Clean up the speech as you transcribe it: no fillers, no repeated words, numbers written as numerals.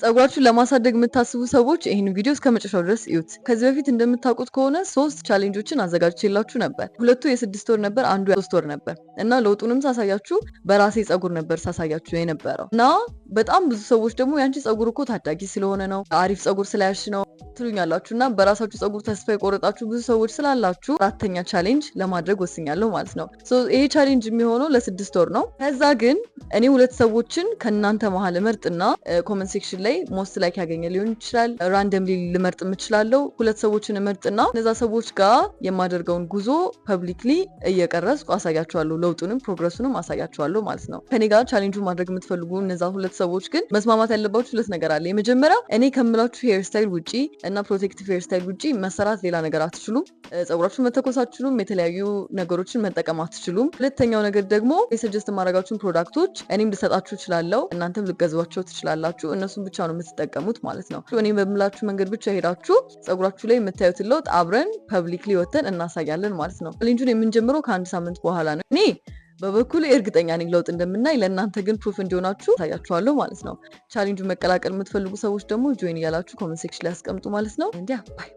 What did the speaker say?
ጸጉራችሁን ለማሳደግ የምታስቡ ሰዎች ይህን ቪዲዮ እስከ መጨረሻው ድረስ እዩት። ከዚህ በፊት እንደምታውቁት ከሆነ ሶስት challenge ኦችን አዘጋጅቼላችሁ ነበር። ሁለቱ የ6 ወር ነበር፣ አንዱ 3 ወር ነበር እና ለውጡንም ሳሳያችሁ በራሴ ጸጉር ነበር ሳሳያችሁ የነበረው። እና በጣም ብዙ ሰዎች ደግሞ ያንቺ ጸጉር እኮ ታዳጊ ስለሆነ ነው፣ አሪፍ ጸጉር ስለያሽ ነው ትሉኛላችሁ። እና በራሳችሁ ጸጉር ተስፋ የቆረጣችሁ ብዙ ሰዎች ስላላችሁ አራተኛ challenge ለማድረግ ወስኛለሁ ማለት ነው። So ይሄ challenge የሚሆነው ለ6 ወር ነው። ከዛ ግን እኔ ሁለት ሰዎችን ከእናንተ መሀል እመርጥና comment section ላይ most like ያገኘ ሊሆን ይችላል፣ randomly ልመርጥ እችላለሁ። ሁለት ሰዎችን እመርጥና እነዛ ሰዎች ጋር የማደርገውን ጉዞ publicly እየቀረጽኩ አሳያችኋለሁ። ለውጡንም progress ኡንም አሳያችኋለሁ ማለት ነው። ከኔ ጋር ቻሌንጁ ማድረግ የምትፈልጉ እነዛ ሁለት ሰዎች ግን መስማማት ያለባችሁ ሁለት ነገር አለ። የመጀመሪያው እኔ ከምላችሁ hair style ውጪ እና protective hair style ውጪ መሰራት ሌላ ነገር አትችሉም። ጸጉራችሁን መተኮስ አትችሉም። የተለያዩ ነገሮችን መጠቀም አትችሉም። ሁለተኛው ነገር ደግሞ የ suggest የማደርጋችሁን product ኦች እኔም ልሰጣችሁ እችላለሁ፣ እናንተም ልትገዟቸው ትችላላችሁ። እነሱን ብቻ ነው የምትጠቀሙት ማለት ነው። እኔ በምላችሁ መንገድ ብቻ ሄዳችሁ ጸጉራችሁ ላይ የምታዩትን ለውጥ አብረን publicly ወተን እናሳያለን ማለት ነው። Challenge ኡን የምንጀምረው ከአንድ ሳምንት በኋላ ነው። እኔ በበኩሌ እርግጠኛ ነኝ ለውጥ እንደምናይ። ለእናንተ ግን proof እንዲሆናችሁ አሳያችኋለሁ ማለት ነው። ቻሌንጁን መቀላቀል የምትፈልጉ ሰዎች ደግሞ join እያላችሁ comment section ላይ ያስቀምጡ ማለት ነው። እንዲያ bye.